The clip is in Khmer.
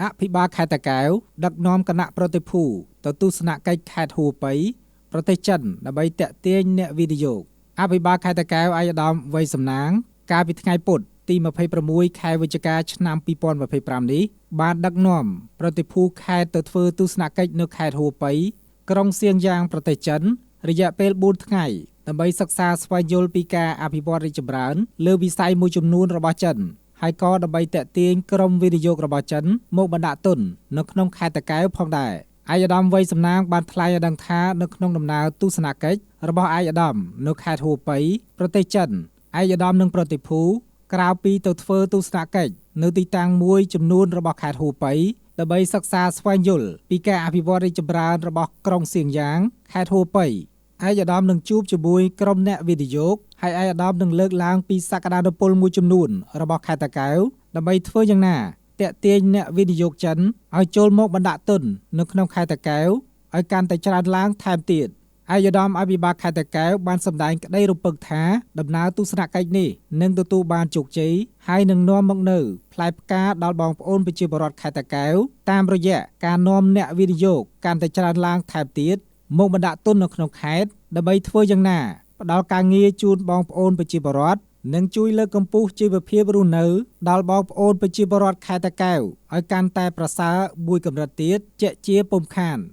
អភិបាលខេត្តតាកែវដឹកនាំគណៈប្រតិភូទៅទស្សនកិច្ចខេត្តហួប៉ៃប្រទេសចិនដើម្បីទាក់ទាញអ្នកវិនិយោគអភិបាលខេត្តតាកែវឯកឧត្តមវៃសំណាងកាលពីថ្ងៃពុធទី26ខែវិច្ឆិកាឆ្នាំ2025នេះបានដឹកនាំប្រតិភូខេត្តទៅធ្វើទស្សនកិច្ចនៅខេត្តហួប៉ៃក្រុងសៀងយ៉ាងប្រទេសចិនរយៈពេល4ថ្ងៃដើម្បីសិក្សាស្វែងយល់ពីការអភិវឌ្ឍរីកចម្រើនលើវិស័យមួយចំនួនរបស់ចិនហើយក៏ដើម្បីទាក់ទាញក្រុមវិនិយោគរបស់ចិនមកបណ្ដាក់ទុននៅក្នុងខេត្តតាកែវផងដែរឯកឧត្តមវៃសំណាងបានថ្លែងឲ្យដឹងថានៅក្នុងដំណើរទស្សនកិច្ចរបស់ឯកឧត្តមនៅខេត្តហួប៉ៃប្រទេសចិនឯកឧត្តមនិងប្រតិភូក្រៅពីទៅធ្វើទស្សនកិច្ចនៅទីតាំងមួយចំនួនរបស់ខេត្តហួប៉ៃដើម្បីសិក្សាស្វែងយល់ពីការអភិវឌ្ឍរីកចម្រើនរបស់ក្រុងសៀងយ៉ាងខេត្តហួប៉ៃឯកឧត្តមនឹងជួបជាមួយក្រុមអ្នកវិនិយោគហើយឯកឧត្តមនឹងលើកឡើងពីសក្តានុពលមួយចំនួនរបស់ខេត្តតាកែវដើម្បីធ្វើយ៉ាងណាទាក់ទាញអ្នកវិនិយោគចិនឲ្យចូលមកបណ្ដាក់ទុននៅក្នុងខេត្តតាកែវឲ្យកាន់តែច្រើនឡើងថែមទៀតឯកឧត្តមអភិបាលខេត្តតាកែវបានសម្ដែងក្តីរំពឹងថាដំណើរទស្សនកិច្ចនេះនឹងទទួលបានជោគជ័យហើយនឹងនាំមកនូវផ្លែផ្កាដល់បងប្អូនប្រជាពលរដ្ឋខេត្តតាកែវតាមរយៈការនាំអ្នកវិនិយោគកាន់តែច្រើនឡើងថែមទៀតមកបណ្ដាក់ទុននៅក្នុងខេត្តដើម្បីធ្វើយ៉ាងណាផ្ដល់ការងារជូនបងប្អូនប្រជាពលរដ្ឋនិងជួយលើកកម្ពស់ជីវភាពរស់នៅដល់បងប្អូនប្រជាពលរដ្ឋខេត្តតាកែវឲ្យកាន់តែប្រសើរមួយកម្រិតទៀតជាក់ជាពុំខាន។